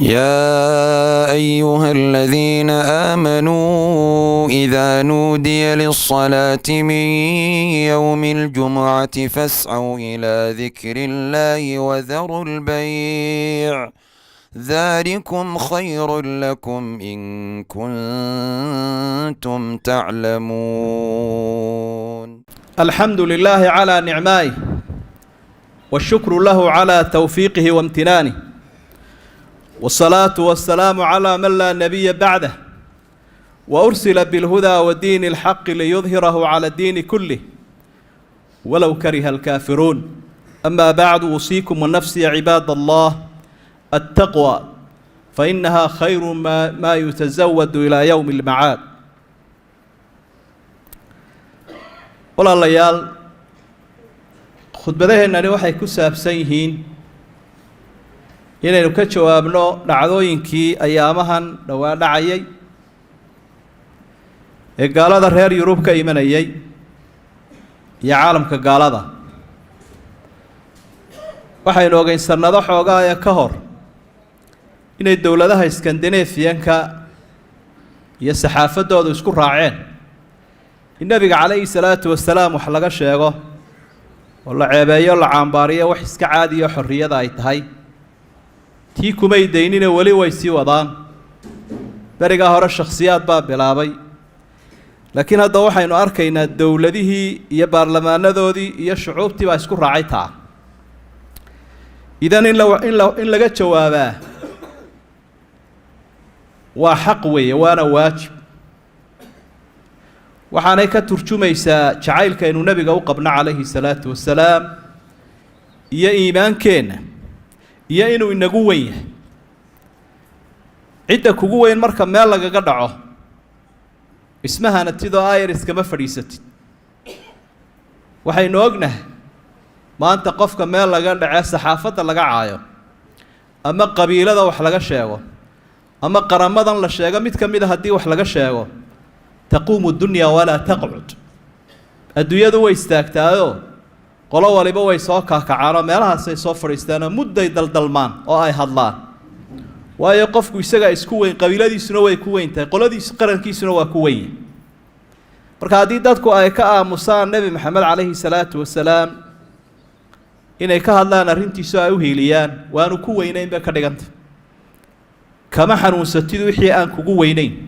يا أيها الذين آمنوا إذا نودي للصلاة من يوم الجمعة فاسعوا إلى ذكر الله وذروا البيع ذلكم خير لكم إن كنتم تعلمون. الحمد لله على نعمائه، والشكر له على توفيقه وامتنانه، والصلاة والسلام على من لا نبي بعده، وأرسل بالهدى ودين الحق ليظهره على الدين كله ولو كره الكافرون. أما بعد، أوصيكم ونفسي عباد الله التقوى، فإنها خير ما يتزود إلى يوم المعاد. Walaalayaal, khudbadaheennani waxay ku saabsan yihiin inaynu ka jawaabno dhacdooyinkii ayaamahan dhowaa dhacayay ee gaalada reer Yurub ka imanayay iyo caalamka gaalada. Waxaynu ogeyn sannado xoogaa ee ka hor inay dowladaha Skandinafiyanka iyo saxaafaddoodu isku raaceen in Nebiga calayhi salaatu wasalaam wax laga sheego oo la ceebeeyo, la caambaariyo, wax iska caadiyo xorriyada ay tahay. Tii kumay daynine, weli way sii wadaan. Berigaa hore shakhsiyaad baa bilaabay, laakiin hadda waxaynu arkaynaa dowladihii iyo baarlamaanadoodii iyo shucuubtii baa isku raacay taa. Idan in laga jawaabaa waa xaq weeye, waana waajib. Waxaanay ka turjumaysaa jacaylkaynu Nebiga u qabno calayhi salaatu wasalaam iyo iimaankeenna iyo inuu inagu weyn yahay. Cidda kugu weyn marka meel lagaga dhaco, ismahana tidoo ayar iskama fadhiisatid. Waxaynu ognahay maanta qofka meel laga dhace, saxaafadda laga caayo ama qabiilada wax laga sheego ama qaramadan la sheego mid ka mid a, haddii wax laga sheego, taquumu dunya walaa taqcud, adduunyadu way istaagtaayoo qolo waliba way soo kaakacaanoo meelahaasay soo fadhiistaanoo mudday daldalmaan oo ay hadlaan. Waayo, qofku isagaa isku weyn, qabiiladiisuna way ku weyn tahay, qoladiisu qarankiisuna waa ku weyn yahay. Marka haddii dadku ay ka aamusaan Nebi Maxamed calayhi salaatu wasalaam inay ka hadlaan arrintiisu, ay u hiiliyaan, waanu ku weynayn bay ka dhiganta. Kama xanuunsatid wixii aan kugu weynayn.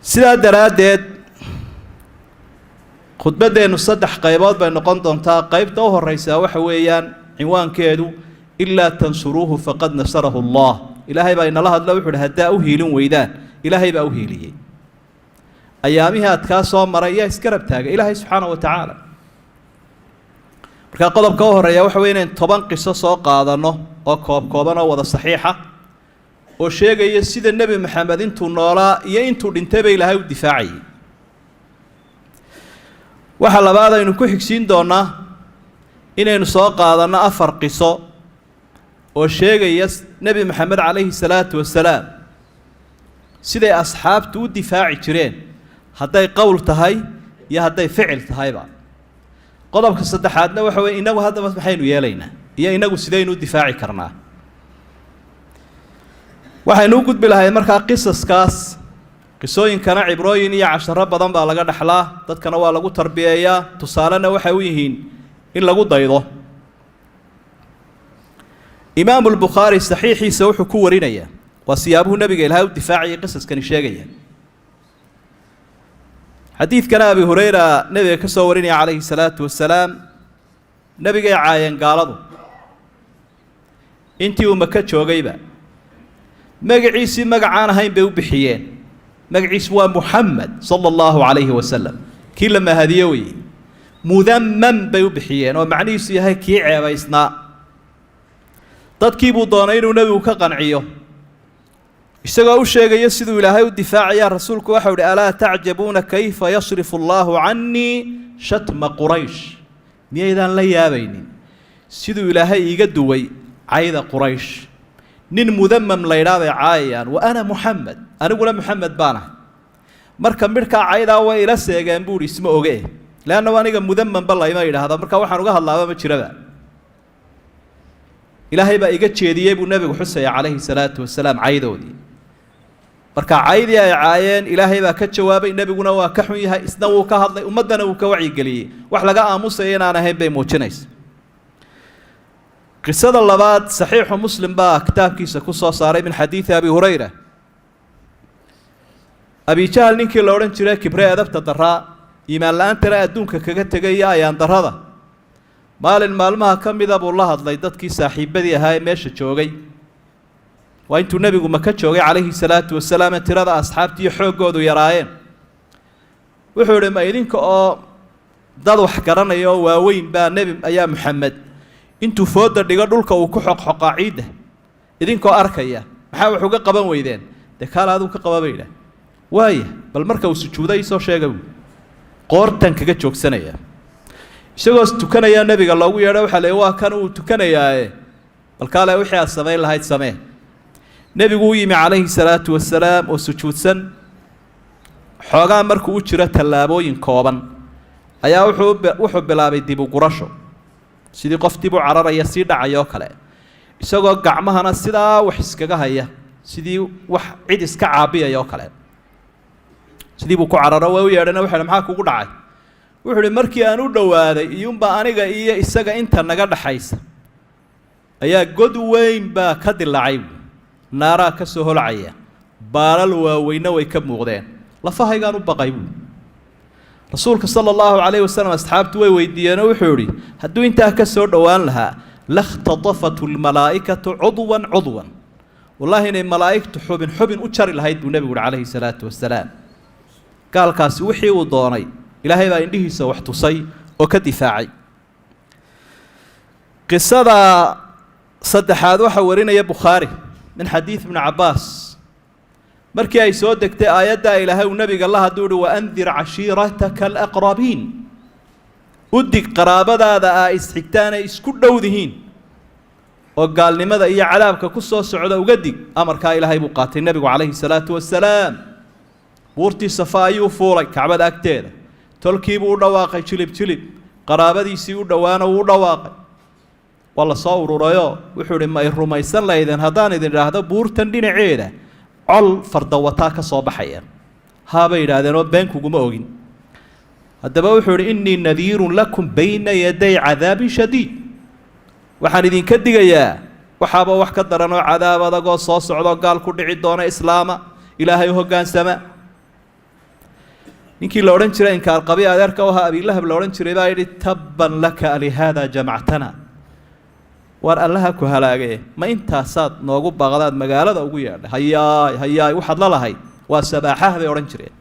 Sidaa daraaddeed, khudbaddeennu saddex qaybood bay noqon doontaa. Qaybta u horeysaa waxa weeyaan cinwaankeedu "Ilaa tansuruuhu faqad nasarahu Allah". Ilaahay baa inala hadla, wuxu uhi: haddaa u hiilin weydaan, Ilaahay baa u hiiliyey. Ayaamihii adkaa soo maray yaa isgarab taagay? Ilaahay subxaana wa tacaala. Markaa qodobka u horreeya waxa wey inayn 10 qiso soo qaadanno oo koob kooban oo wada saxiixa oo sheegaya sida Nebi Maxamed intuu noolaa iyo intuu dhintay ba Ilaahay u difaacayay. Waxa labaad aynu ku xigsiin doonnaa inaynu soo qaadanno afar qiso oo sheegaya Nebi Maxamed calayhi salaatu wasalaam siday asxaabtu u difaaci jireen, hadday qowl tahay iyo hadday ficil tahayba. Qodobka saddexaadna waxa weye innagu haddaba maxaynu yeelaynaa iyo inagu sidaynu u difaaci karnaa. Waxaynu u gudbi lahay markaa qisaskaas. Qisooyinkana cibrooyin iyo casharo badan baa laga dhexlaa, dadkana waa lagu tarbiyeeyaa, tusaalena waxay u yihiin in lagu daydo. Imaamu Lbukhaari saxiixiisa wuxuu ku warinayaa, waa siyaabuhu Nebiga Ilaahay u difaacayay qisaskani sheegaya, xadiidkana Abi Hureyra nebiga ka soo warinaya calayhi salaatu wasalaam. Nebigay caayeen gaaladu intii uu Maka joogayba. Magaciisii magacaan ahayn bay u bixiyeen. Magaciisu waa Muxamed sala Allahu calayhi wasalam, kii la mahadiye weye. Mudamam bay u bixiyeen, oo macnihiisu yahay kii ceebaysnaa. Dadkii buu doonay inuu nebigu ka qanciyo, isagoo u sheegaya siduu Ilaahay u difaacaya. Rasuulku waxau uhi: "Alaa tacjabuuna kayfa yasrifu Allaahu cannii shatma Quraysh?" Miyaydaan la yaabaynin siduu Ilaahay iiga duway cayda Quraysh? Nin mudamam laydhaa bay caayayaan, wa ana Muxamed, aniguna Muxamed baan ahay. Marka midhkaa caydaa way ila seegeen buuhi, isma oge, leanna aniga mudamamba layma yidhaahda, marka waxaan uga hadlaaba ma jiraba. Ilaahay baa iga jeediyey buu nebigu xusaya calayhi salaatu wasalaam caydoodii. Marka caydii ay caayeen Ilaahay baa ka jawaabay, nebiguna waa ka xun yahay, isna wuu ka hadlay, ummaddana wuu ka wacyigeliyey. Wax laga aamusaya inaan ahayn bay muujinaysa. Qisada labaad Saxiixu Muslim baa kitaabkiisa ku soo saaray min xadiidi Abi Hurayra. Abijahal ninkii la odhan jiray, kibre, edabta daraa, iimaan la-aantana adduunka kaga tegay iyo ayaan darrada, maalin maalmaha ka mida buu la hadlay dadkii saaxiibadii ahaa ee meesha joogay. Waa intuu nebigu Maka joogay calayhi salaatu wasalaam, ee tirada asxaabtiiyo xooggoodu yaraayeen. Wuxuu idhi: "Ma idinka oo dad wax garanaya oo waaweyn baa nebi ayaa Muxamed intuu fooda dhigo dhulka uu ku xoqxoqaa ciidda idinkoo arkaya, maxaa wax uga qaban weydeen?" "Dee kaala aduu ka qaba," bay idhaah. "Waaya, bal marka uu sujuuday isoo sheega," buu, "qoortan kaga joogsanaya." Isagoo tukanayaa nebiga loogu yeedho. Waxaa la: "Waa kan uu tukanayaae, bal kaale, wixii aad samayn lahayd samee." Nebigu u yimi calayhi salaatu wasalaam oo sujuudsan. Xoogaa markuu u jiro tallaabooyin kooban ayaa wuxuu bilaabay dib u gurasho, sidii qof dib u cararaya, sii dhacaya oo kale, isagoo gacmahana sidaa wax iskaga haya, sidii wax cid iska caabiyaya oo kale. Sidii buu ku cararo. Waa u yeedhana, waxay: "Maxaa kugu dhacay?" Wuxuu uhi: "Markii aan u dhowaaday iyuunbaa aniga iyo isaga inta naga dhaxaysa ayaa god weyn baa ka dilaacay, buu, naaraa ka soo holcaya, baalal waaweynna way ka muuqdeen, lafahaygaan u baqay," buu. Rasuulka sala allahu calayhi wasalam asxaabtu way weydiiyeenoo wuxuu idhi: "Hadduu intaa ka soo dhowaan lahaa, lakhtatafathu lmalaa'ikatu cudwan cudwan, wallahi inay malaa'igtu xubin xubin u jari lahayd," buu nebigu uhi calayhi salaatu wasalaam. Gaalkaasi wixii uu doonay Ilaahay baa indhihiisa wax tusay oo ka difaacay. Qisada saddexaad waxaa warinaya Bukhaari min xadiid Ibni Cabbaas. Markii ay soo degtay aayaddaa Ilaahay uu nebiga la hadduu uhi: "Wa andir cashiirataka alaqrabiin," u dig qaraabadaada aa isxigtaanay isku dhowdihiin oo gaalnimada iyo cadaabka ku soo socda uga dig. Amarkaa Ilaahay buu qaatay nebigu calayhi salaatu wasalaam. Buurtii Safa ayuu fuulay, Kacbada agteeda. Tolkiibuu u dhawaaqay, jilib jilib qaraabadiisii u dhowaana wuu u dhawaaqay. Waa la soo ururayoo wuxuu ihi: "Ma ay rumaysan lahaydeen haddaan idin idhaahdo buurtan dhinaceeda col fardawataa ka soo baxaya?" "Haabay," yidhaahdeen, "oo been kuguma ogin." Haddaba wuxuu ihi: "Innii nadiirun lakum bayna yaday cadaabin shadiid." Waxaan idinka digayaa waxaaba wax ka daran oo cadaab adagoo soo socdoo gaal ku dhici doona. Islaama, Ilaahay u hoggaansama. Ninkii la odhan jiray inkaar qabi, adeerka u ahaa, Abilahab la odhan jiray, baa yidhi: "Tabban laka, alihaada jamactana? Waar Allaha ku halaagee, ma intaasaad noogu baaqdaad magaalada ugu yeedhay? Hayaay, hayaay, waxaad la lahayd waa sabaaxaha bay odhan jireen.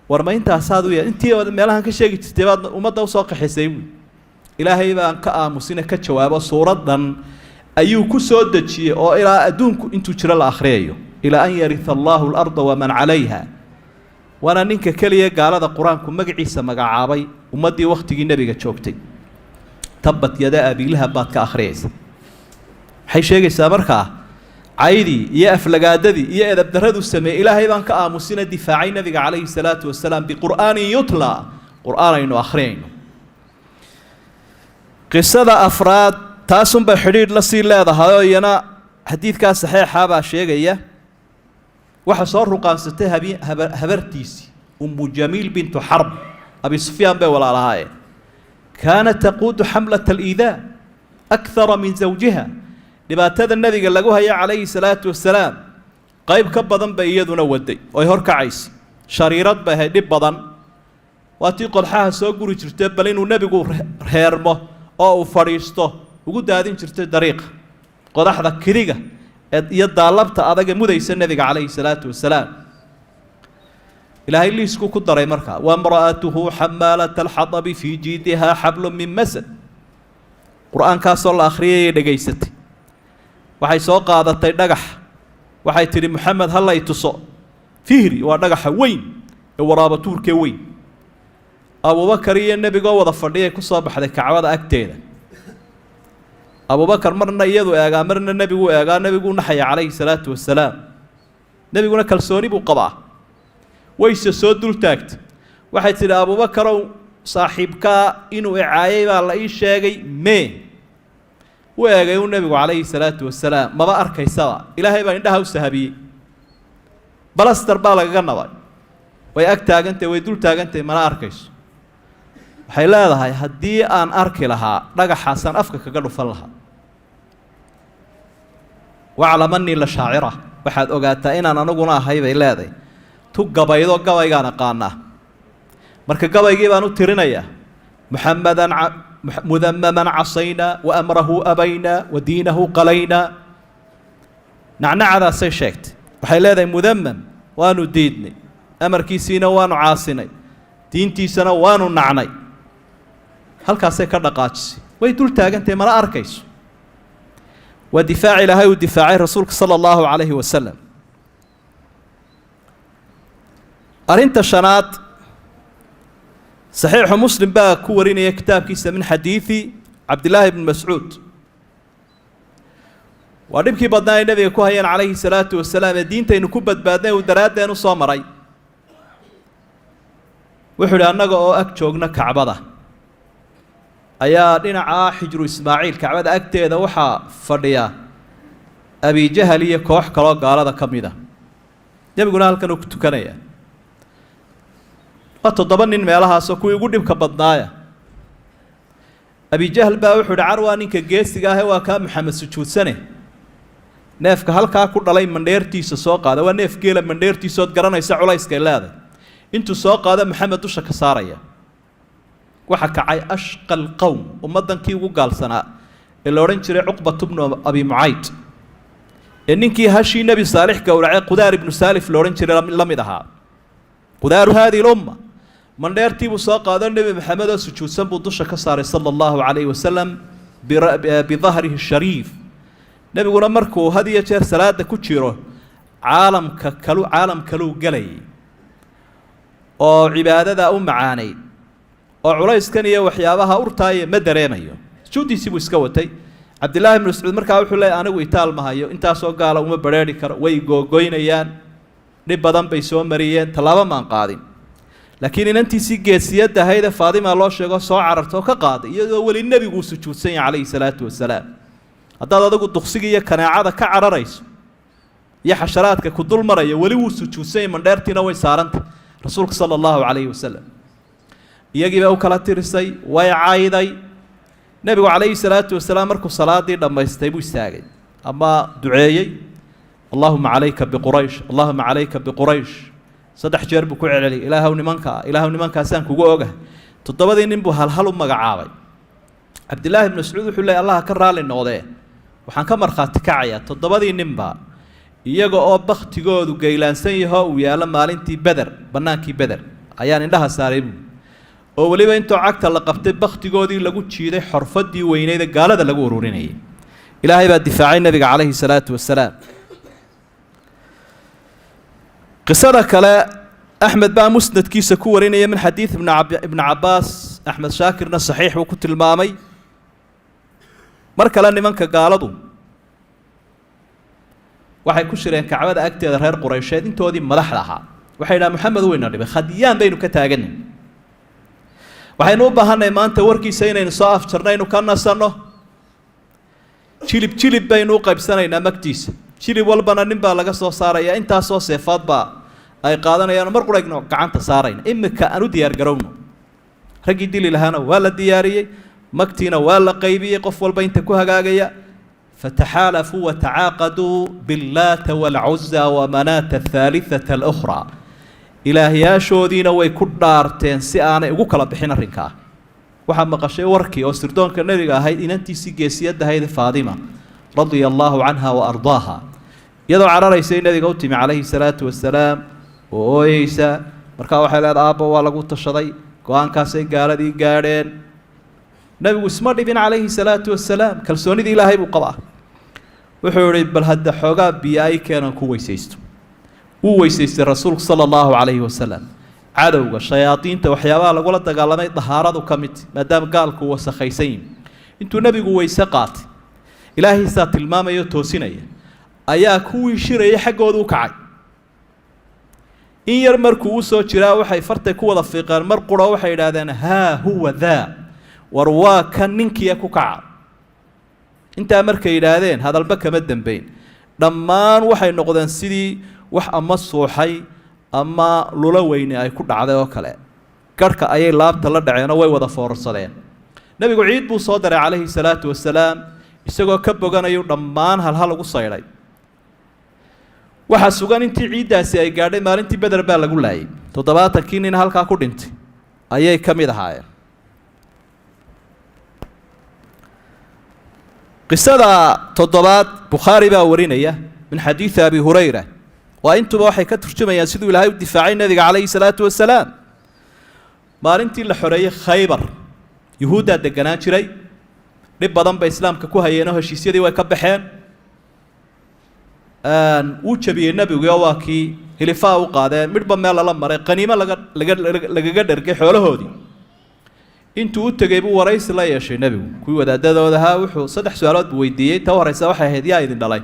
War ma intaasaad u yeedh intii meelahan ka sheegi jirtay baad ummadda usoo qaxisay?" Buui. Ilaahay baan ka aamusina, ka jawaabo. Suuraddan ayuu ku soo dejiyey oo ilaa adduunku intuu jiro la akhriyayo, ilaa an yaritha Allahu alarda waman calayha. Waana ninka keliya gaalada Qur-aanku magaciisa magacaabay ummaddii wakhtigii nebiga joogtay. "Tabbat yada abilahab" baad ka akhriyaysa. Maxay sheegaysaa markaa? Caydii iyo aflagaadadii iyo edabdarraduu sameeyey Ilaahay baan ka aamusina, difaacay nebiga calayhi salaatu wasalaam biqur'aanin yutla, qur-aan aynu akhriyayno. Qisada afraad taasunbay xidhiidh la sii leedahay oo iyana xadiidkaa saxiixa baa sheegaya. Waxaa soo ruqaansatay habi haba habartiisii Umu Jamiil bintu Xarb. Abi Sufyaan bay walaalahaayeen. Kaanat taquudu xamlata aliidaa akthara min zawjiha. Dhibaatada nebiga lagu haya calayhi salaatu wasalaam qayb ka badan bay iyaduna waday oy horkacaysa. Shariirad bay ahayd, dhib badan. Waa tii qodxaha soo guri jirtay, bal inuu nebigu reermo oo uu fadhiisto ugu daadin jirtay dariiqa qodaxda kiriga iyo daalabta adaga mudaysa nebiga calayhi salaatu wasalaam. Ilaahay liisku ku daray markaa: "Wamra'atuhu xamaalata alxatabi fii jiidihaa xablun min masad." Qur-aankaasoo la akhriyayay dhegaysatay. Waxay soo qaadatay dhagax. Waxay tidhi: "Moxamed ha lay tuso." Fihri waa dhagaxa weyn ee waraabatuurkee weyn. Abubakar iyo nebigoo wada fadhiyay ku soo baxday Kacbada agteeda. Abubakar marna iyadu eegaa, marna nebigu eegaa. Nebiguu naxaya calayhi salaatu wasalaam, nebiguna kalsooni buu qabaa. Wayse soo dul taagtay. Waxay tidhi: "Abubakarow, saaxiibkaa inuu icaayay baa la ii sheegay." Mee? U eegay uu nebigu calayhi salaatu wasalaam, maba arkaysaba. Ilaahay baa indhaha u sahabiyey, balastar baa lagaga nabay. Way ag taagantahy, way dul taagantahy, mana arkayso. Waxay leedahay, haddii aan arki lahaa, dhagaxaasaan afka kaga dhufan lahaa. Waclam annii la shaacira, waxaad ogaataa inaan aniguna ahay, bay leedahay, tu gabaydo, gabaygaan aqaanaa. Marka gabaygii baan u tirinayaa: muxamadan mudamaman casaynaa wa amrahu abaynaa wa diinahu qalaynaa. Nacnacadaasay sheegtay. Waxay leedahay, Mudamam waanu diidnay, amarkiisiina waanu caasinay, diintiisana waanu nacnay. Halkaasay ka dhaqaajisay. Way dul taagantahay, mana arkayso. Waa difaac Ilaahay uu difaacay rasuulka sala allahu calayhi wasalam. Arrinta shanaad, Saxiixu Muslim baa ku warinaya kitaabkiisa min xadiidi Cabdillaahi bni Mascuud. Waa dhibkii badnaa ay nebiga ku hayeen calayhi salaatu wasalaam ee diintaynu ku badbaadnay uu daraaddeen u soo maray. Wuxuu idhi, annaga oo ag joogna Kacbada ayaa dhinacaa Xijru Ismaaciil, Kacbada agteeda, waxaa fadhiya Abijahal iyo koox kaloo gaalada ka mid a. Nebiguna halkan uu ku tukanaya. Waa 7 nin meelahaasoo kuwii ugu dhibka badnaaya. Abijahal baa wuxuu ihi, car waa ninka geesiga ahe, waa kaa Maxamed sujuudsane, neefka halkaa ku dhalay mandheertiisa soo qaada. Waa neef geela mandheertiisood garanaysa culayskay leeday. Intuu soo qaado Maxamed dusha ka saaraya. Waxa kacay ashqa alqowm, ummaddankii ugu gaalsanaa ee la odhan jiray Cuqbat bnu Abi Mucayd, ee ninkii hashii Nebi Saalix gowracay Qudaar ibnu Saalif la odhan jiray la mid ahaa, qudaaru haadihi lumma. Mandheertii buu soo qaado, Nebi Maxamed oo sujuudsan buu dusha ka saaray sala allahu calayhi wasalam bidahrihi shariif. Nebiguna markuu had iyo jeer salaada ku jiro caalamka kalu, caalam kaluu gelayay oo cibaadada u macaanayd, oo culayskan iyo waxyaabaha urtaaya ma dareemayo. Sujuuddiisii buu iska watay. Cabdillaahi ibnu Mascuud markaa wuxuu leeyay, anigu itaal ma hayo, intaasoo gaala uma badrheeri karo, way googoynayaan, dhib badan bay soo mariyeen, tallaabo maan qaadin. Laakiin inantiisii geesiyadda ahayd ee Faadima loo sheego, soo cararta oo ka qaaday, iyadoo weli nebiguu sujuudsan yahay calayhi salaatu wasalaam. Haddaad adigu duqsiga iyo kaneecada ka cararayso iyo xasharaadka ku dul maraya, weli wuu sujuudsan yahay, mandheertiina way saarantay rasuulka sala allahu calayhi wasalam. Iyagii bay u kala tirisay, way cayday. Nebigu calayhi salaatu wasalaam markuu salaadii dhammaystay buu istaagay ama duceeyey: allahuma calayka biquraysh, allahuma calayka biquraysh. 3 jeer buu ku celceliyay: ilaahow nimankaa, ilaahow nimankaasaan kugu ogahay. Toddobadii nin buu halhal u magacaabay. Cabdillaahi ibnu Mascuud wuxuu leeyay, Allaha ka raalli noqdee, waxaan ka markhaati kacayaa toddobadii ninba iyaga oo baktigoodu gaylaansan yahoo uu yaallo maalintii Beder, bannaankii Beder ayaan indhaha saaray buu, oo weliba intoo cagta la qabtay bakhtigoodii lagu jiiday xorfadii weyneyd ee gaalada lagu ururinayay. Ilaahay baa difaacay nebiga calayhi salaatu wasalaam. Qisada kale, Axmed baa musnadkiisa ku warinaya min xadiid ibni Cabbaas. Axmed Shaakirna saxiix buu ku tilmaamay. Mar kale nimanka gaaladu waxay ku shireen Kacbada agteeda. Reer Quraysheed intoodii madaxda ahaa waxay idhaha, Maxamed weyna dhibay, khadyaan baynu ka taaganay, waxaynu u baahanay maanta warkiisa inaynu soo afjarno, aynu ka nasanno. Jilib jilib baynu u qaybsanaynaa magtiisa, jilib walbana nin baa laga soo saaraya, intaasoo seefaad baa ay qaadanayaan, mar qurayno gacanta saarayna. Imika aan u diyaar garowno. Raggii dili lahaana waa la diyaariyey, magtiina waa la qaybiyey, qof walba inta ku hagaagaya. Fataxaalafuu watacaaqaduu billaata waalcuza wamanaata athaalithata alukhraa. Ilaahyaashoodiina way ku dhaarteen si aanay ugu kala bixin arrinkaa. Waxaa maqashay warkii oo sirdoonka nebiga ahayd inantiisii geesiyadda ahayd Faadima radia allaahu canha wa ardaaha, iyadoo cararaysay nebiga u timi calayhi salaatu wasalaam oo ooyeysa. Markaa waxay leedahay, aabba, waa lagu tashaday, go-aankaasay gaaladii gaadheen. Nebigu isma dhibin calayhi salaatu wasalaam, kalsoonidii Ilaahay buu qabaa. Wuxuu ihi, bal hadda xoogaa biyo ay keenan ku weysaysto. Wuu weysaystay rasuulku sala allahu calayhi wasalam. Cadowga, shayaadiinta, waxyaabaha lagula dagaalamay dahaaradu ka mid, maadaama gaalku wasakhaysan yihi. Intuu nebigu weyse qaatay, Ilaahiisaa tilmaamaya o toosinaya, ayaa kuwii shirayay xaggooda u kacay. In yar markuu u soo jiraa waxay fartay ku wada fiiqeen mar qura. Waxay idhaahdeen, haa huwa daa, war waa kan ninkiia ku kaca. Intaa markay yidhaahdeen hadalba kama dambeyn, dhammaan waxay noqdeen sidii wax ama suuxay ama lulo weyne ay ku dhacday oo kale. Garhka ayay laabta la dhaceenoo way wada foorarsadeen. Nebigu ciid buu soo daray calayhi salaatu wasalaam, isagoo ka boganayu dhammaan halhal ugu saydhay. Waxaa sugan intii ciiddaasi ay gaadhay maalintii Beder baa lagu laayay. 70kii nin halkaa ku dhintay ayay ka mid ahaayeen. Qisada toddobaad Bukhaari baa warinaya min xadiidi Abi Hurayra. Waa intuba waxay ka turjumayaan siduu Ilaahay u difaacay nebiga calayhi salaatu wasalaam. Maalintii la xoreeyey Khaybar, yuhuuddaa deganaan jiray, dhib badan bay islaamka ku hayeenoo heshiisyadii way ka baxeen. Wuu jabiyey nebigu oo waa kii hilifaa u qaadeen, midhba meel lala maray, qaniimo laga laga lagaga dhergay xoolahoodii. Intuu u tegey buu waraysi la yeeshay nebigu kuwii wadaadadooda ahaa. Wuxuu saddex su-aalood buu weydiiyey. Ta horeysa waxay ahayd: yaa idin dhalay,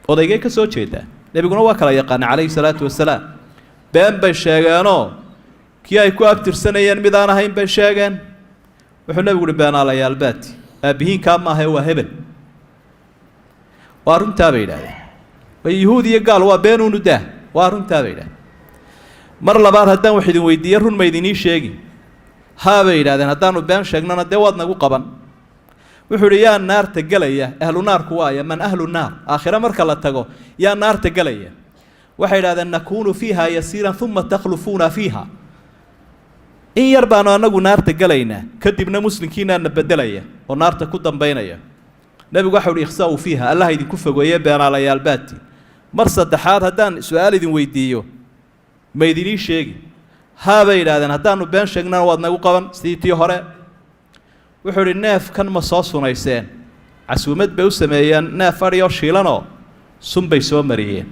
odaygay ka soo jeedaa? Nebiguna waa kala yaqaana calayhi salaatu wasalaam. Been bay sheegeenoo kii ay ku abtirsanayeen mid aan ahayn bay sheegeen. Wuxuu nebigu uhi: beenaalayaal baati, aabbihiinkaa maahae waa hebel. Waa runtaa bay yidhahdeen. Way yuhuud iyo gaal waa beenuunu daah. Waa runtaa bay yidhahdeen. Mar labaad haddaan wax idin weydiiye, run ma idinii sheegi? Haa bay yidhahdeen. Haddaanu been sheegnona dee waad nagu qaban. Wuxuu idhi: yaa naarta gelaya? Ahlu naarku waaya? Man ahlu naar? Aakhire marka la tago yaa naarta gelaya? Waxay yidhahdeen: nakuunu fiiha yasiiran uma takhlufuuna fiiha. In yar baanu anagu naarta gelaynaa, kadibna muslimkiinaana bedelaya oo naarta ku dambaynaya. Nebigu waxau uhi: ikhsa'uu fiiha, Allah idinku fogeeye, beenaalayaal baati. Mar saddexaad haddaan su-aal idin weydiiyo, ma idinii sheegi? Haa bay yidhahdeen. Haddaanu been sheegnana waad nagu qaban sidii tii hore. Wuxuu idhi: neefkan ma soo sunayseen? Casuumad bay u sameeyeen, neef adhi oo shiilanoo sun bay soo mariyeen.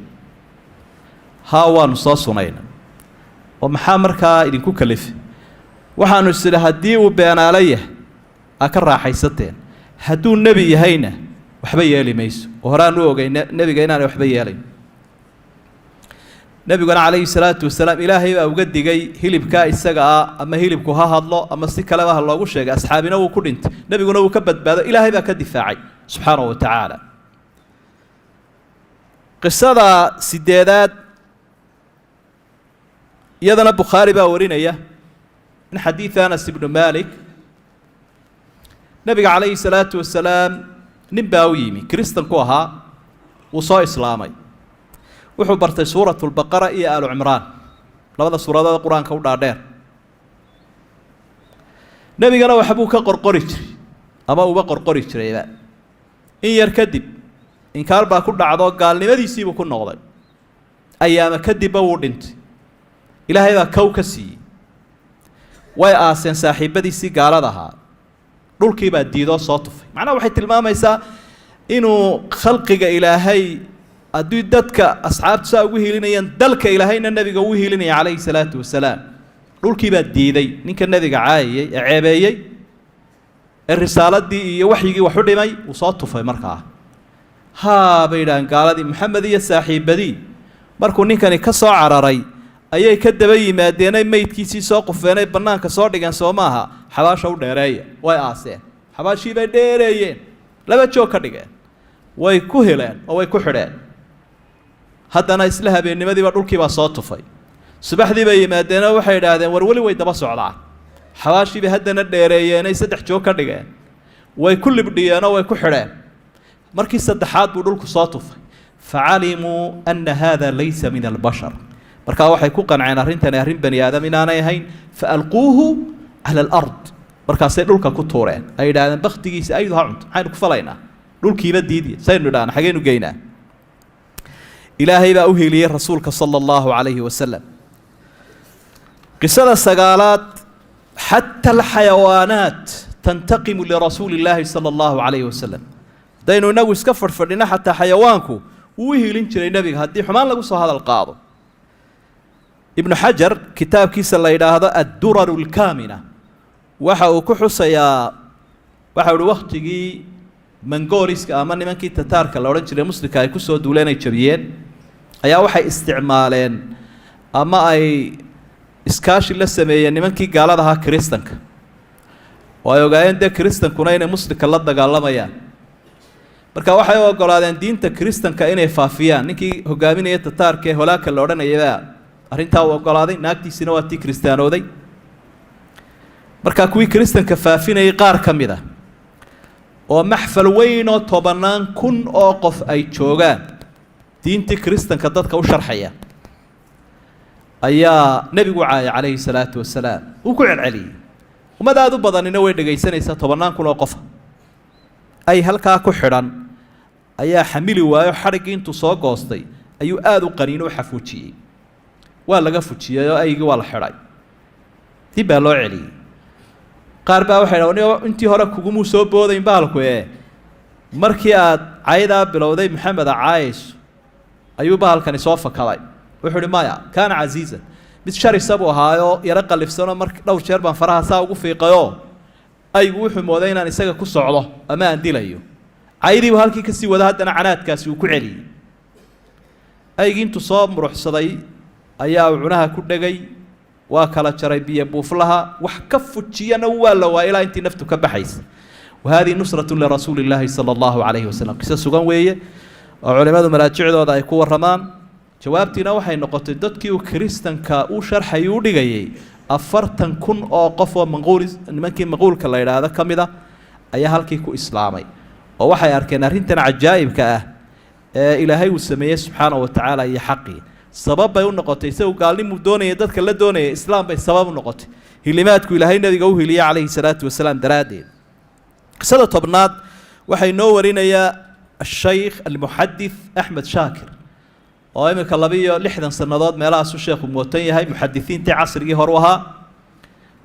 Haa, waanu soo sunayna. Oo maxaa markaa idinku kalifay? Waxaanu is idhi haddii uu beenaalo yahay aa ka raaxaysateen, hadduu nebi yahayna waxba yeeli mayso, oo horaan u ogay nebiga inaanay waxba yeelayn. Nebiguna calayhi salaatu wasalaam Ilaahay baa uga digay hilibkaa isaga ah, ama hilibku ha hadlo ama si kaleba ha loogu sheegay. Asxaabina wuu ku dhintay, nebiguna wuu ka badbaado, Ilaahay baa ka difaacay subxaanahu wa tacaala. Qisada sideedaad iyadana Bukhaari baa warinaya min xadiidi Anas ibnu Malik. Nebiga calayhi salaatu wasalaam nin baa u yimi, kiristanku ahaa, wuu soo islaamay. Wuxuu bartay suuratu lbaqara iyo Aalu Cimraan, labada suuradood qur-aanka u dhaadheer. Nebigana waxbuu ka qorqori jiray ama uba qorqori jirayba. In yar kadib inkaar baa ku dhacdo, gaalnimadiisiibuu ku noqday. Ayaama kadibba wuu dhintay, Ilaahay baa kow ka siiyey. Way aaseen saaxiibadiisii gaalada ahaa, dhulkii baa diidoo soo tufay. Macnaha waxay tilmaamaysaa inuu khalqiga Ilaahay haddii dadka asxaabtu saa ugu hiilinayaan, dalka Ilaahayna nebiga ugu hiilinaya calayhi salaatu wasalaam. Dhulkii baa diiday ninka nebiga caayayey ee ceebeeyey ee risaaladii iyo waxyigii wax u dhimay, wuu soo tufay markaa. Haa bay yidhaaheen gaaladii, Maxamed iyo saaxiibadii markuu ninkani ka soo cararay ayay ka daba yimaadeenay, meydkiisii soo qufeenay, bannaanka soo dhigeen. Soo maaha? Xabaasha u dheereeya. Way aaseen, xabaashii bay dheereeyeen, laba joog ka dhigeen, way ku heleen oo way ku xidheen. Haddana isla habeennimadiiba dhulkiibaa soo tufay. Subaxdii bay yimaadeenoo waxay idhaahdeen: war weli way daba socdaa. Xabaashii bay haddana dheereeyeenay, saddex joog ka dhigeen, way ku libdhiyeenoo way ku xidheen. Markii saddexaad buu dhulku soo tufay. Facalimuu ana hada laysa min albashar. Markaa waxay ku qanceen arrintani arrin bani aadam inaanay ahayn. Faalquuhu cala alard, markaasay dhulka ku tuureen, ay yidhahdeen: baktigiisa aydu ha cunto, maxaynu ku falaynaa? Dhulkiiba diidiya, saynu idhahna, xageynu geynaa? Ilaahay baa u heliyey rasuulka sala allahu calayhi wasalam. Qisada sagaalaad: xata alxayawaanaat tantaqimu lirasuuli illaahi sala allahu calayhi wasalam. Haddaynu inagu iska fadhfadhino, xataa xayawaanku wuu u hiilin jiray nebiga haddii xumaan lagu soo hadal qaado. Ibnu Xajar kitaabkiisa la yidhaahdo Adduraru Alkaamina waxa uu ku xusayaa, waxa uhi wakhtigii Mongoliska ama nimankii Tataarka la odhan jiray muslimka ay kusoo duuleen, ay jabiyeen, ayaa waxay isticmaaleen ama ay iskaashi la sameeyeen nimankii gaalada ahaa, kiristanka, oo ay ogaayeen dee kiristankuna inay muslimka la dagaalamayaan. Marka waxay u ogolaadeen diinta kiristanka inay faafiyaan. Ninkii hogaaminaya Tataarka ee Holaaka la odhanayabaa arrintaa uu ogolaaday, naagtiisina waa tii kiristaanooday. Marka kuwii kiristanka faafinayay qaar ka mid ah oo maxfal weyn oo 10,000 oo qof ay joogaan diintii kiristanka dadka u sharxaya ayaa nebigu caayay calayhi salaatu wasalaam. Uu ku celceliyey, ummad aada u badanina way dhegaysanaysaa. 10,000 oo qofa ay halkaa ku xidhan ayaa xamili waayo, xadhiggii intuu soo goostay ayuu aada u qaniino u xafuujiyey. Waa laga fujiyey oo aygii waa la xidhay, dib baa loo celiyey. Qaar baa waxay dhahan, intii hore kugumuu soo boodayn bahalku, ee markii aad caydaa bilowday Maxameda caayayso ayuu bahalkani soo fakaday. Wuxuu uhi maya, kaana casiizan, mid sharisa buu ahaayoo yaro qallifsanoo mar dhowr jeer baan faraha saa ugu fiiqayoo aygu wuxuu mooday inaan isaga ku socdo ama aan dilayo. Caydiibu halkii kasii wada, haddana canaadkaasi uu ku celiyey. Aygii intuu soo muruxsaday ayaa uu cunaha ku dhegay, waa kala jaray biyo buuflaha, wax ka fujiyana waa la waaya ilaa intii naftu ka baxaysa. Wa hadihi nusratu lirasuuli illaahi sala allahu calayhi wasalam. Qiso sugan weeye oo culimmadu maraajicdooda ay ku warramaan. Jawaabtiina waxay noqotay dadkii uu kiristanka u sharxayay u dhigayay 40,000 oo qof oo manquul, nimankii maquulka la yidhaahdo ka mid a ayaa halkii ku islaamay, oo waxay arkeen arrintan cajaa'ibka ah ee Ilaahay uu sameeyey subxaana wa tacaala iyo xaqii. Sabab bay u noqotay. Isagu gaalnimuu doonaya, dadka la doonaya islaam bay sabab u noqotay, hilimaadku Ilaahay nabiga u hiliyey calayhi salaatu wasalaam daraaddeed. Qisada 10aad waxay noo warinayaa ashaykh almuxadith Axmed Shaakir, oo iminka 62 sannadood meelahaasu sheekhu mootan yahay, muxadisiintii casrigii horu ahaa.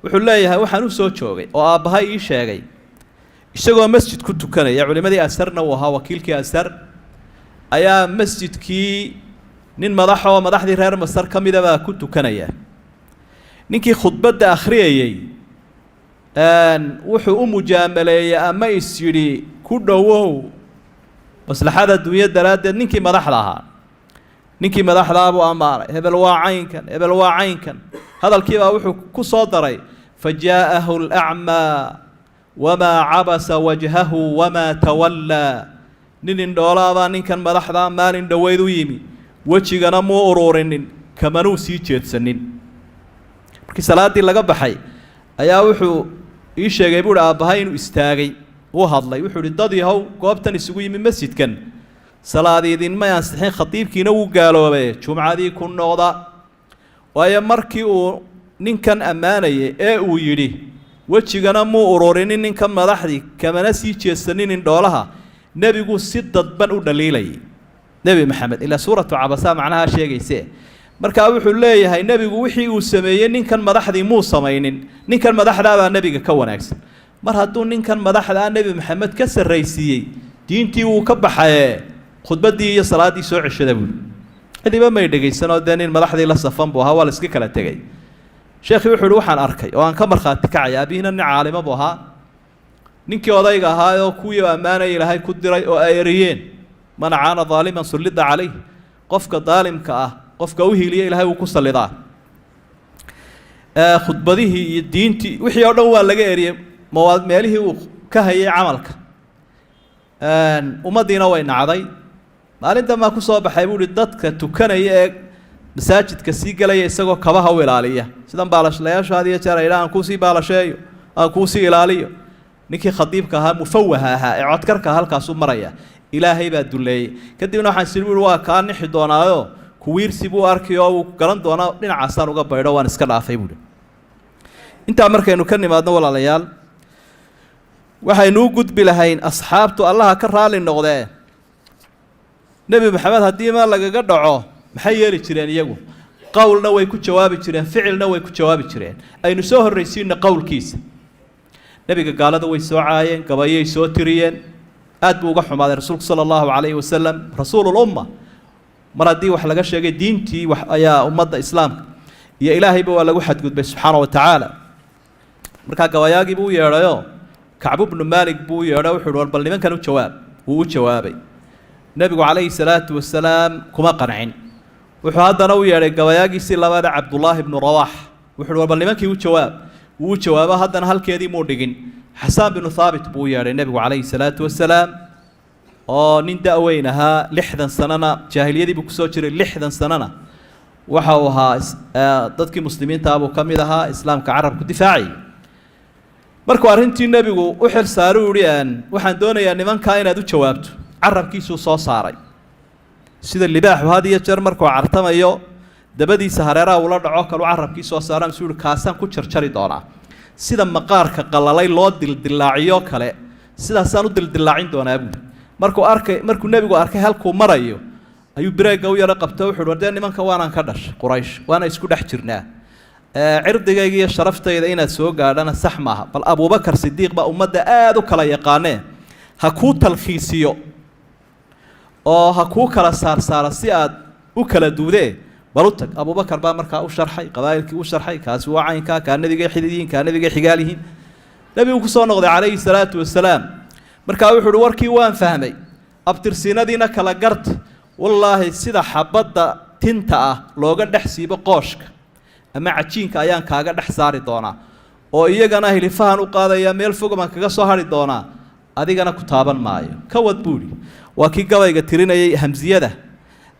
Wuxuu leeyahay, waxaan u soo joogay oo aabbahay ii sheegay isagoo masjid ku tukanaya, culimadii Asarna uu ahaa, wakiilkii Asar ayaa masjidkii nin madaxoo madaxdii reer Masar ka mida baa ku tukanaya. Ninkii khudbadda akhriyayey wuxuu u mujaamaleeyey ama is yidhi ku dhowow maslaxada dunya daraaddeed ninkii madaxda ahaa. Ninkii madaxdaa buu ammaanay, hebel waa caynkan, hebel waa caynkan. Hadalkiibaa wuxuu ku soo daray, fa jaa'ahu alacmaa wamaa cabasa wajhahu wamaa tawallaa. Nin indhoolaabaa ninkan madaxdaa maalin dhoweyd u yimi, wejigana muu uruurinin, kamanuu sii jeedsanin. Markii salaaddii laga baxay ayaa wuxuu ii sheegay buuhi aabbahay inuu istaagay, uu hadlay, wuxuu ihi, dad yahow goobtan isugu yimi masjidkan, salaadi idinmay ansixin, khatiibkiina wuu gaaloobay, jumcadii ku noqda. Waayo markii uu ninkan ammaanayay ee uu yidhi wejigana muu ururinin ninkan madaxdii, kamana sii jeedsanin indhoolaha, nebigu si dadban u dhaliilayay, Nebi Maxamed, ilaa suuratu Cabasa macnaha sheegayse. Markaa wuxuu leeyahay, nebigu wixii uu sameeyey ninkan madaxdii muu samaynin, ninkan madaxdaabaa nebiga ka wanaagsan. Mar hadduu ninkan madaxdaa Nebi Maxamed ka sarraysiiyey, diintii wuu ka baxaye, khudbaddii iyo salaaddii soo ceshada buuli. Cidiba may dhegaysanoo dee nin madaxdii la safan buu ahaa, waa la iska kala tegey. Sheekhii wuxuu uhi, waxaan arkay oo aan ka markhaati kacaya, aabihiina nin caalimo buu ahaa, ninkii odayga ahaa oo kuwii ammaanaya Ilaahay ku diray oo ay eriyeen. Man acaana daaliman sullida calayh. Qofka daalimka ah qofka u hiiliya Ilaahay wuu ku sallidaa. Khudbadihii iyo diintii wixii oo dhan waa laga eriyey mawaad meelihii uu ka hayay camalka, ummaddiina way nacday. Maalin dambaa ku soo baxay buu uhi dadka tukanaya ee masaajidka sii gelaya isagoo kabaha u ilaaliya, sidan baalashlayaashu had iyo jeer aydha aan kuusii baalasheeyo, aan kuusii ilaaliyo. Ninkii khadiibka ahaa, mufawaha ahaa ee codkarka halkaasuu maraya, Ilaahay baa duleeyey. Kadibna waxaan sii buui waa kaa nixi doonaayo, kuwiirsi buu arki oo uu garan doonaa, dhinacaasaan uga baydho, waan iska dhaafay buuhi. Intaa markaynu ka nimaadno, walaalayaal, waxaynu u gudbi lahayn asxaabtu, Allaha ka raali noqdee, Nebi Maxamed haddii ma lagaga dhaco maxay yeeli jireen iyagu? Qowlna way ku jawaabi jireen, ficilna way ku jawaabi jireen. Aynu soo horraysiino qowlkiisa. Nebiga gaalada way soo caayeen, gabayay soo tiriyeen, aad buu uga xumaaday rasuulku sala allahu calayhi wasalam, rasuululumma. Mar haddii wax laga sheegay diintii wax ayaa ummadda islaamka iyo Ilaahayba waa lagu xadgudbay subxaana wa tacaala. Markaa gabayaagii buu u yeedhayoo Kacbu bnu Maalik buu u yeedhay. Wuxu uhi, war bal nimankan u jawaab. Wuu u jawaabay. Nebigu calayhi salaatu wasalaam kuma qancin. Wuxuu haddana u yeedhay gabayaagiisii labaada, Cabdullaahi bnu Rawaax. Wuxu uhi, war bal nimankii u jawaab. Wuu u jawaabo, haddana halkeedii muu dhigin. Xasaan binu Haabit buu u yeedhay nebigu calayhi salaatu wasalaam. Oo nin da-weyn ahaa, 60 sanana jaahiliyadii buu kusoo jiray, 60 sanana waxa uu ahaa dadkii muslimiintaa buu ka mid ahaa, islaamka carabku difaacayay. Markuu arrintii nebigu u xil saaru yihi, waxaan doonayaa nimankaa inaad u jawaabto, carabkiisuu soo saaray sida libaaxu had iyo jeer markuu cartamayo dabadiisa hareeraha ula dhaco kalu carabkii soo saara. Misuu yihi, kaasaan ku jarjari doonaa sida maqaarka qalalay loo dildilaaciyo kale, sidaasaan u dildilaacin doonaa buuri. Markuu arkay, markuu nebigu arkay halkuu marayo, ayuu bireegga u yaro qabto. Wuxu uhi, war dee nimanka waanaan ka dhashay Quraysh, waana isku dhex jirnaa, cirdigayga iyo sharaftayda inaad soo gaadhana sax maaha. Bal Abuubakar Sidiiq baa ummadda aada u kala yaqaanee, ha kuu talkhiisiyo oo ha kuu kala saarsaara si aad u kala duudee, bal u tag. Abuubakar baa markaa u sharxay qabaa'ilkii, u sharxay kaasi waa caynkaa, kaa nebigay xidid yihiin, kaa nebigay xigaal yihiin. Nebigu kusoo noqday calayhi salaatu wasalaam. Markaa wuxu uhi, warkii waan fahmay, abtirsiinadiina kala garta. Wallaahi, sida xabadda tinta ah looga dhex siibo qooshka ama cajiinka ayaan kaaga dhex saari doonaa, oo iyagana hilifahan u qaadayaa, meel fog baan kaga soo hadhi doonaa, adigana ku taaban maayo, ka wad buuhi. Waa kii gabayga tirinayay hamsiyada,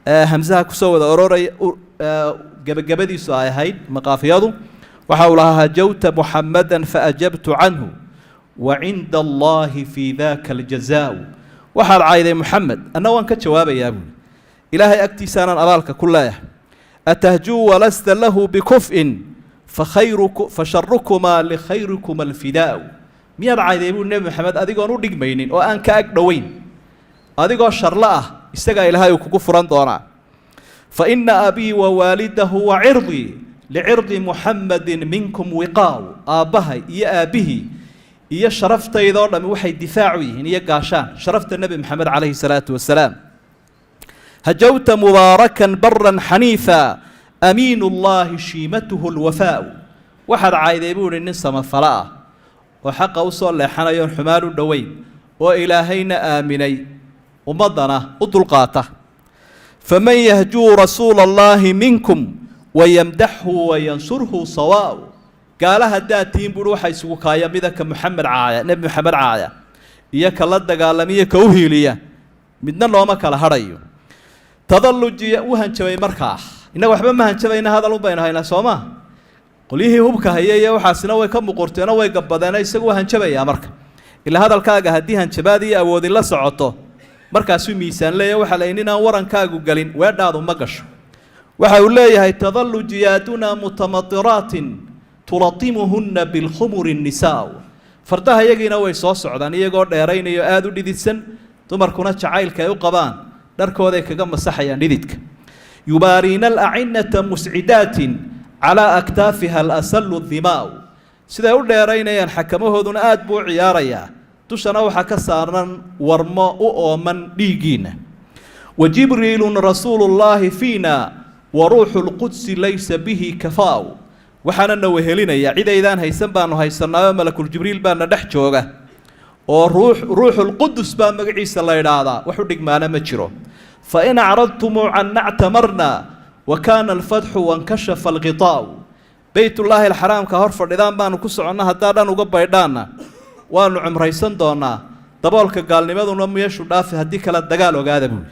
hamsaha kusoo wada ororaya, gebagabadiisu ay ahayd maqaafiyadu. Waxa uu lahaa: hajawta muxamada faajabtu canhu wa cinda allahi fii daka aljazaau. Waxaad cayday Muxamed, anna waan ka jawaabayaa buuli, Ilaahay agtiisaanaan abaalka ku leeyahay. Atahjuu walasta lahu bikuf'in, fakhayruku fasharukumaa likhayrikuma alfidaau. Miyaad cayday buui Nebi Maxamed adigoon u dhigmaynin oo aan ka ag dhoweyn? Adigoo sharlo ah isagaa Ilaahay uu kugu furan doonaa. Fa ina abii wa waalidahu wa cirdii licirdi Muxamadin minkum wiqaaw. Aabbahay iyo aabbihii iyo sharaftaydaoo dhammi waxay difaacu yihiin iyo gaashaan sharafta Nebi Maxamed calayhi salaatu wasalaam. Hajawta mubaarakan baran xaniifa, amiin ullaahi shiimatuhu lwafaau. Waxaad cayday buu ihi nin samafalo ah oo xaqa u soo leexanayoon xumaan u dhoweyn, oo Ilaahayna aaminay, ummaddana u dulqaata. Faman yahjuu rasuula allaahi minkum wayamdaxhu wayansurhu sawaa'u. Gaala haddaad tihiin buuhi, waxa isugu kaaya mida ka Muxamed caaya, Nebi Maxamed caaya, iyo ka la dagaalamiyo ka u hiiliya, midna looma kala hadhayo. Tadalujiya u hanjabay markaa. Innaga waxba ma hanjabayna, hadal un baynu haynaa, soo ma? Qolyihii hubka haya iyo waxaasina way ka muqurteenoo way gabbadeeno, isagu waa hanjabayaa marka. Ilaa hadalkaaga haddii hanjabaad iyo awoodi la socoto, markaasuu miisaan leeya. Waxaa la ninaan warankaagu gelin weedhaadu ma gasho. Waxa uu leeyahay: tadalu jiyaaduna mutamadiraatin tulatimuhunna bilkhumuri nisaa. Fardaha iyagiina way soo socdaan iyagoo dheeraynayo, aada u dhididsan, dumarkuna jacaylka ay u qabaan dharkooday kaga masaxayaan dhididka. Yubaariina alacinata muscidaatin calaa aktaafiha alasalu dhimaau. Siday u dheeraynayaan, xakamahooduna aad buu u ciyaarayaa, dushana waxaa ka saaran warmo u ooman dhiiggiinna. Wa Jibriilun rasuulu llaahi fiina wa ruuxu lqudsi laysa bihi kafaa'u. Waxaana na wehelinaya cidaydaan haysan baanu haysanaayo, malakuljibriil baana dhex jooga, oo ruux Ruuxulqudus baa magaciisa la idhaahdaa, wax u dhigmaana ma jiro. Fa in acradtumuu canna ctamarna wa kaana alfatxu wankashafa alghitaa'u. Beytullaahi alxaraamka hor fadhidaan baanu ku soconna, haddaa dhan uga baydhaanna waanu cumraysan doonaa, daboolka gaalnimaduna meeshu dhaafi, haddii kale dagaal ogaada buuli.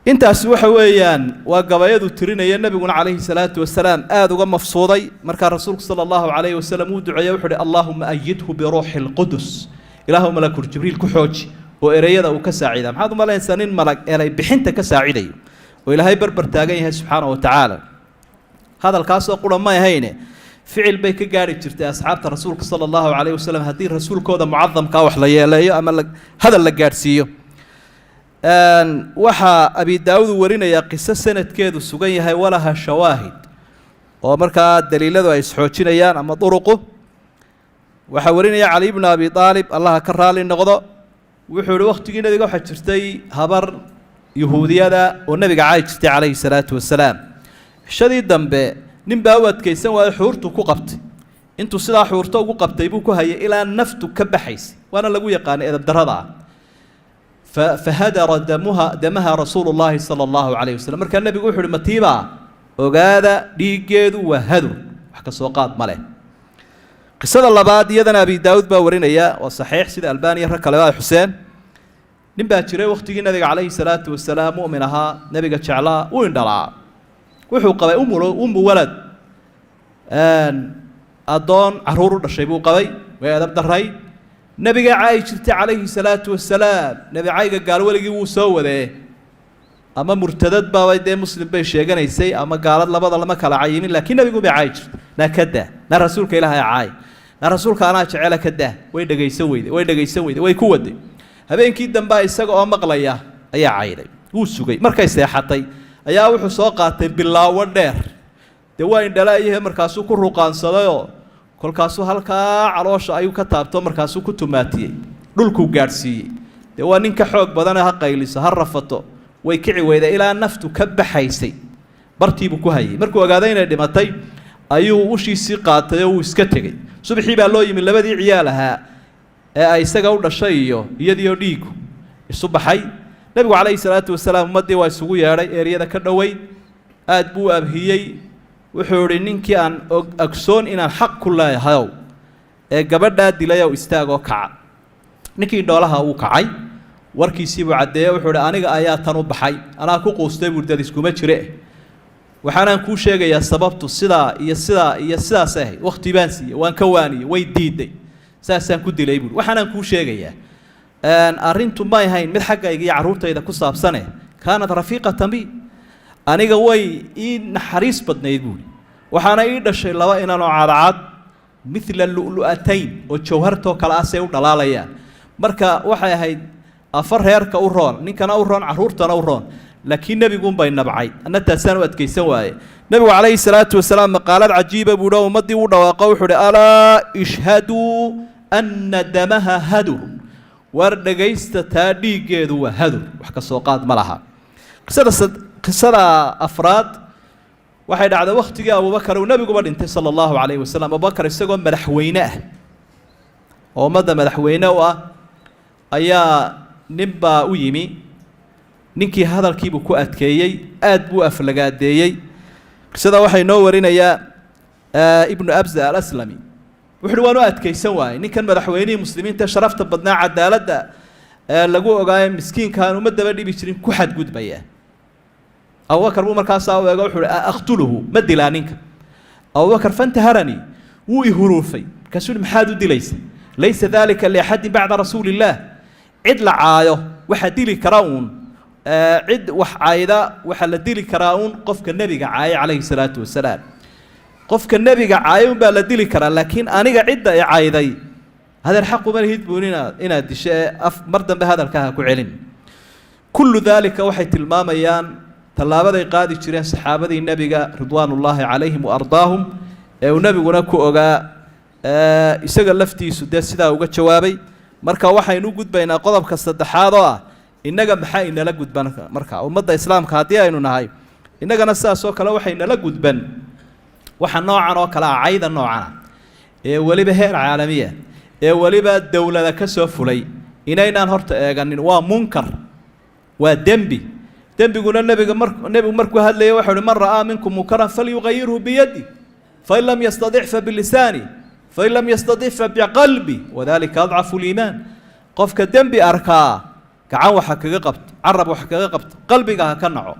Intaasi waxa weeyaan waa gabayadu tirinaya. Nebiguna calayhi salaatu wasalaam aada uga mafsuuday. Markaa rasuulku sala allahu calayhi wasalam uu duceeyey, wuxu uhi: allaahuma ayidhu biruuxi lqudus. Ilaahu malakul Jibriil ku xooji oo ereyada uu ka saacida. Maxaad u malaynaysaa nin malag eray bixinta ka saacidayo oo Ilaahay barbar taagan yahay subxaana wa tacaala? Hadalkaasoo qura may ahayne, ficil bay ka gaari jirtay asxaabta rasuulka sala allahu calayhi wasalam haddii rasuulkooda mucadamkaa wax la yeeleeyo ama la hadal la gaadhsiiyo. Waxaa Abi Daawud uu warinayaa qiso sanadkeedu sugan yahay, walaha shawaahid, oo markaa daliiladu ay isxoojinayaan ama duruqu. Waxaa warinaya Cali bnu Abi Aalib, Allaha ka raali noqdo. Wuxuu ihi, wakhtigii nebiga waxaa jirtay habar yuhuudiyada oo nebiga caayi jirtay calayhi salaatu wasalaam. Cishadii dambe nin baa u adkaysan waayo, xuurtu ku qabtay. Intuu sidaa xuurto ugu qabtay buu ku hayay ilaa naftu ka baxaysay, waana lagu yaqaanay edabdarrada ah. Fahadara damuha damaha rasuulu llaahi sala allahu calayhi wasalam. Markaa nebigu wuxu uhi, matiibaa ogaada, dhiiggeedu waa hadur, wax ka soo qaad ma leh. Qisada labaad iyadana Abi Daawud baa warinaya, waa saxiix sida Albaniya rag kaleba ay xuseen. Nin baa jiray wakhtigii nabiga calayhi salaatu wasalaam, mu'min ahaa, nebiga jeclaa, u indhalaa. Wuxuu qabay ummu walad, addoon carruur u dhashay buu qabay. Way edab daray, nebiga caayi jirtay calayhi salaatu wasalaam. Nebi cayga gaal weligii wuu soo wadee, ama murtadad baabay dee muslim bay sheeganaysay ama gaalad, labada lama kala cayimin, laakiin nebigu bay caayi jirtay. Naa ka daa, naa rasuulka ilaahay caay, naa rasuulka anaa jecela, ka daa. Way dhegaysan weyday, way dhegaysan weyday, way ku waday. Habeenkii dambea isaga oo maqlaya ayaa cayday. Wuu sugay markay seexatay, ayaa wuxuu soo qaatay bilaawo dheer. Dee waa indhalaayahe, markaasuu ku ruqaansadayoo kolkaasuu halkaa caloosha ayuu ka taabto, markaasuu ku tumaatiyey, dhulkuu gaadhsiiyey. Dee waa nin ka xoog badane, ha qayliso, ha rafato, way kici weyday ilaa naftu ka baxaysay. Bartiibuu ku hayay. Markuu ogaaday inay dhimatay ayuu ushiisii qaatay oo wuu iska tegey. Subaxii baa loo yimi, labadii ciyaal ahaa ee ay isaga u dhashay iyo iyadiioo dhiigu isu baxay. Nebigu calayhi salaatu wasalaam ummaddii waa isugu yeedhay eeryada ka dhoweyd, aad buu u abhiyey. Wuxuu idhi: "Ninkii aan ogsoon inaan xaq ku leeyahayow ee gabadhaa dilayow, istaagoo kaca." Ninkii indhoolaha uu kacay, warkiisii buu caddeeyey. Wuxuu ihi: "Aniga ayaa tan u baxay, anaa ku quustay." Buu dad iskuma jire, "Waxaanaan kuu sheegayaa sababtu sidaa iyo sidaa iyo sidaas ahayd. Wakhti baan siiyey, waan ka waaniyey, way diiday, saasaan ku dilay." Buui, "Waxaanaan kuu sheegayaa, arrintu may ahayn mid xaggayga iyo carruurtayda ku saabsane. Kaanat rafiiqatan bi, aniga way ii naxariis badnayd," buuhi. "Waxaana ii dhashay laba inanoo cadcad, midla lu'lu'atayn, oo jawhartoo kale ah say u dhalaalayaan. Marka waxay ahayd afar reerka u roon, ninkana u roon, carruurtana u roon, laakiin nebiguunbay nabcay, anna taasaan u adkaysan waaye." Nebigu calayhi salaatu wasalaam maqaalad cajiiba buuhi oo ummaddii u dhawaaqo. Wuxuu uhi: "Alaa ishhaduu anna damaha hadur. War dhegaysta, taa dhiiggeedu waa hadur, wax ka soo qaad ma laha." Qisada afraad waxay dhacday wakhtigii Abubakar uu nebiguba dhintay sala allahu calayhi wasalam. Abubakar isagoo madaxweyne ah oo ummadda madaxweyne u ah ayaa nin baa u yimi. Ninkii hadalkiibuu ku adkeeyey, aad buu aflagaadeeyey. Qisada waxay noo warinayaa Ibnu Abza Alaslami. Wuxu uhi: "Waan u adkaysan waayey ninkan madaxweynihii muslimiinta sharafta badnaa, cadaaladda lagu ogaayo, miskiinkaan uma daba dhibi jirin, ku xadgudbaya." Abubakar buu markaasaa u eego. Wuxu uhi: "Aqtuluhu? Ma dilaa ninka?" Abubakar fantaharanii, wuu ihuruufay. Markaasuu uhi: "Maxaad u dilaysa? Laysa dalika liaxadin bacda rasuuli illaah. Cid la caayo waxaa dili kara uun, cid wax caayda waxaa la dili karaa uun qofka nebiga caaya calayhi salaatu wasalaam. Qofka nebiga caaya un baa la dili karaa, laakiin aniga cidda i cayday, adeer, xaq uma lihid," buun, inaad disho ee af mar dambe hadalka ha ku celin." Kullu daalika waxay tilmaamayaan tallaabaday qaadi jireen saxaabadii nebiga ridwaanullaahi calayhim wa ardaahum, ee uu nebiguna ku ogaa, isaga laftiisu dee sidaa uga jawaabay. Marka waxaynu u gudbaynaa qodobka saddexaad oo ah: innaga maxaa inala gudban? Marka ummadda islaamka haddii aynu nahay, innagana sidaas oo kale waxay nala gudban waxa noocan oo kale ah, cayda noocana ee weliba heer caalamiya, ee weliba dowlada ka soo fulay, inaynaan horta eeganin. Waa munkar, waa dembi. Dembiguna nebiga mar nebigu markuu hadlayay waxau uhi: "Man ra'aa minkum munkaran falyugayirhu biyadi, fain lam yastadic fabilisaani, fain lam yastadic fabiqalbi, wadalika adcafu liimaan." Qofka dembi arkaa gacan waxa kaga qabto, carab waxa kaga qabto, qalbiga ha ka naco.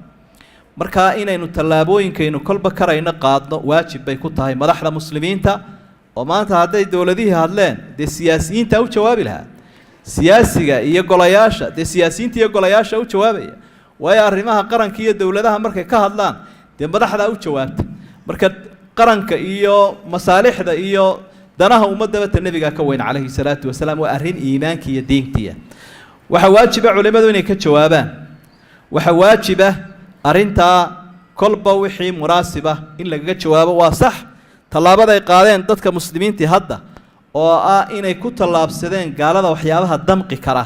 Markaa inaynu tallaabooyinkaynu kolba karayno qaadno waajib bay ku tahay madaxda muslimiinta. Oo maanta hadday dowladihii hadleen, dee siyaasiyiinta u jawaabi lahaa, siyaasiga iyo golayaasha, dee siyaasiyiinta iyo golayaasha u jawaabaya. Waayo, arrimaha qaranka iyo dowladaha markay ka hadlaan, dee madaxdaa u jawaabta. Marka qaranka iyo masaalixda iyo danaha ummaddaba ta nebigaa ka weyn calayhi salaatu wasalaam. Waa arrin iimaanka iyo diintiya. Waxaa waajiba culimmadu inay ka jawaabaan. Waxaa waajiba arrintaa kolba wixii munaasiba in lagaga jawaabo. Waa sax tallaabaday qaadeen dadka muslimiintii hadda, oo ah inay ku tallaabsadeen gaalada waxyaabaha damqi kara.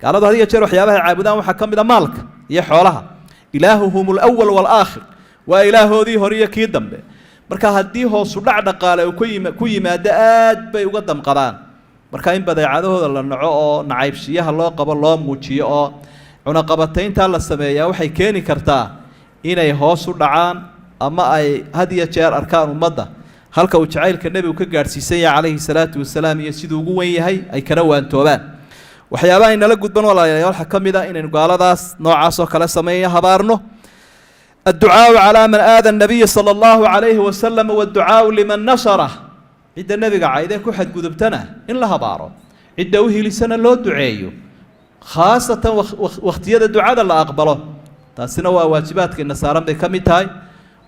Gaaladu had iyo jeer waxyaabahay caabudaan waxaa ka mid a maalka iyo xoolaha. Ilaahuhum alawal waalaakhir, waa ilaahoodii hore iyo kii dambe. Marka haddii hoosu dhac dhaqaale uu ku yimaado, aad bay uga damqadaan. Marka in badeecadahooda la naco oo nacaybshiyaha loo qabo loo muujiyo oo cunaqabatayntaa la sameeyaa, waxay keeni kartaa inay hoos u dhacaan ama ay had iyo jeer arkaan ummadda halka uu jacaylka nebigu ka gaadhsiisan yahay calayhi salaatu wasalaam iyo siduu ugu wen yahay, ay kana waantoobaan. Waxyaabaha inala gudban, walaalayaal, waxaa ka mid a inaynu gaaladaas noocaas oo kale sameeya habaarno. الدعاء على من آذى النبي صلى الله عليه وسلم والدعاء لمن نصره. Cidda nebiga caydee ku xadgudubtana in la habaaro, cidda u hilisana loo duceeyo, khaasatan wakhtiyada ducada la aqbalo. Taasina waa waajibaadkayna saaran bay ka mid tahay.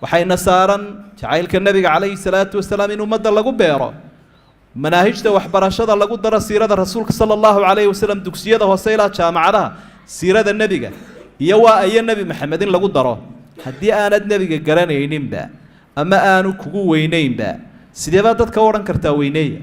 Waxayna saaran jacaylka nebiga calayhi salaatu wasalaam in ummadda lagu beero, manaahijta waxbarashada lagu daro siirada rasuulka sala allahu calayhi wasalam, dugsiyada hoose ilaa jaamacadaha siirada nebiga iyo waa ayo Nebi Maxamed in lagu daro. Haddii aanad nebiga garanayninba ama aanu kugu weynaynba, sidee baad dadka u odhan kartaa weyneeya,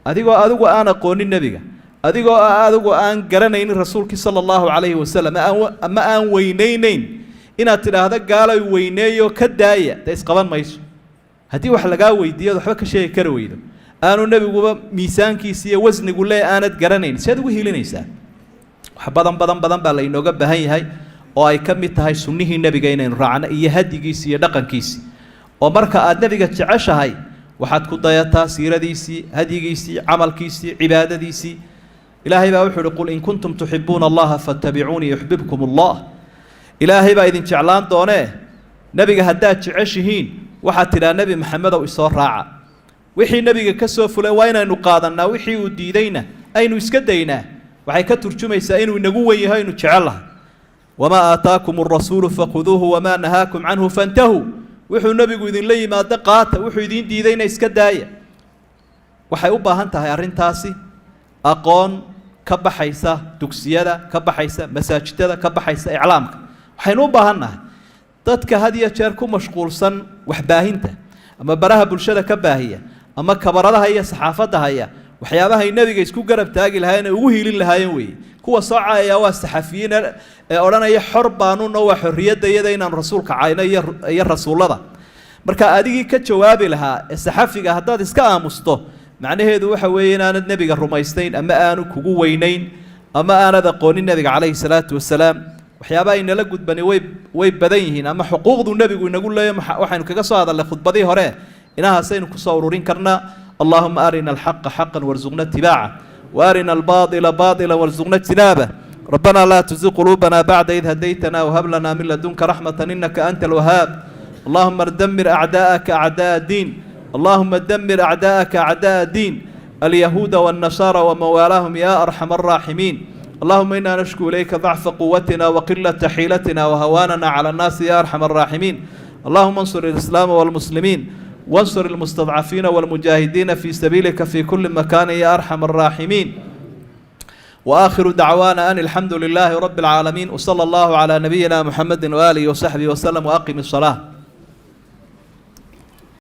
adigoo adigu aan aqoonin nebiga, adigoo adigu aan garanaynin rasuulkii sala allahu calayhi wasalam ama aan weyneyneyn? Inaad tidhaahdo gaalay weyneeyo ka daaya, dee isqaban mayso. Haddii wax lagaa weydiiyo ad waxba ka sheegi kari weydo, aanu nebiguba miisaankiisa iyo wasnigu lee aanad garanayn, sead ugu hilinaysaa? Wax badan badan badan baa lainooga baahan yahay, oo ay ka mid tahay sunnihii nebiga inaynu raacno iyo hadyigiisi iyo dhaqankiisii. Oo marka aad nebiga jeceshahay, waxaad ku dayataa siiradiisii, hadyigiisii, camalkiisii, cibaadadiisii. Ilaahay baa wuxuu uhi: قل إن كنتم تحبون الله فاتبعوني يحببكم الله. Ilaahay baa idin jeclaan doonee, nebiga haddaad jeceshihiin, waxaad tidhaa: "Nebi Maxamedow, isoo raaca." Wixii nebiga ka soo fulay waa inaynu qaadannaa, wixii uu diidayna aynu iska daynaa. Waxay ka turjumaysaa inuu inagu wen yahay, aynu jecel lahay. وما آتاكم الرسول فخذوه وما نهاكم عنه فانتهوا. Wuxuu nebigu idinla yimaado qaata, wuxuu idiin diidayna iska daaya. Waxay u baahan tahay arrintaasi aqoon ka baxaysa dugsiyada, ka baxaysa masaajidada, ka baxaysa iclaamka. Waxaynu u baahan nahay dadka had iyo jeer ku mashquulsan waxbaahinta, ama baraha bulshada ka baahiya, ama kabaradaha iyo saxaafadda haya, waxyaabahay nebiga isku garab taagi lahaayeen ee ugu hiilin lahaayeen weeye. Kuwa soo caayaya waa saxafiyiin ee odhanaya xor baanuna, waa xorriyadda iyada inaanu rasuulka cayno iyo rasuullada. Marka adigii ka jawaabi lahaa ee saxafiga, haddaad iska aamusto, macnaheedu waxa weeye inaanad nebiga rumaystayn, ama aanu kugu weynayn, ama aanad aqoonin nebiga calayhi salaatu wasalaam. Waxyaabaha inala gudbani way badan yihiin, ama xuquuqdu nebigu inagu leeyo waxaynu kaga soo hadalnay khudbadii hore. Inahaasaynu kusoo ururin karnaa. اللهم أرنا الحق حقا وارزقنا اتباعه، وأرنا الباطل باطلا وارزقنا اجتنابه. ربنا لا تزغ قلوبنا بعد إذ هديتنا، وهب لنا من لدنك رحمة إنك أنت الوهاب. اللهم دمر أعداءك أعداء الدين. اللهم دمر أعداءك أعداء الدين، اليهود والنصارى ومن والاهم، يا أرحم الراحمين. اللهم إنا نشكو إليك ضعف قوتنا وقلة حيلتنا وهواننا على الناس، يا أرحم الراحمين. اللهم انصر الإسلام والمسلمين، وانصر المستضعفين والمجاهدين في سبيلك في كل مكان، يا أرحم الراحمين. وآخر دعوانا أن الحمد لله رب العالمين، وصلى الله على نبينا محمد وآله وصحبه وسلم، وأقم الصلاة.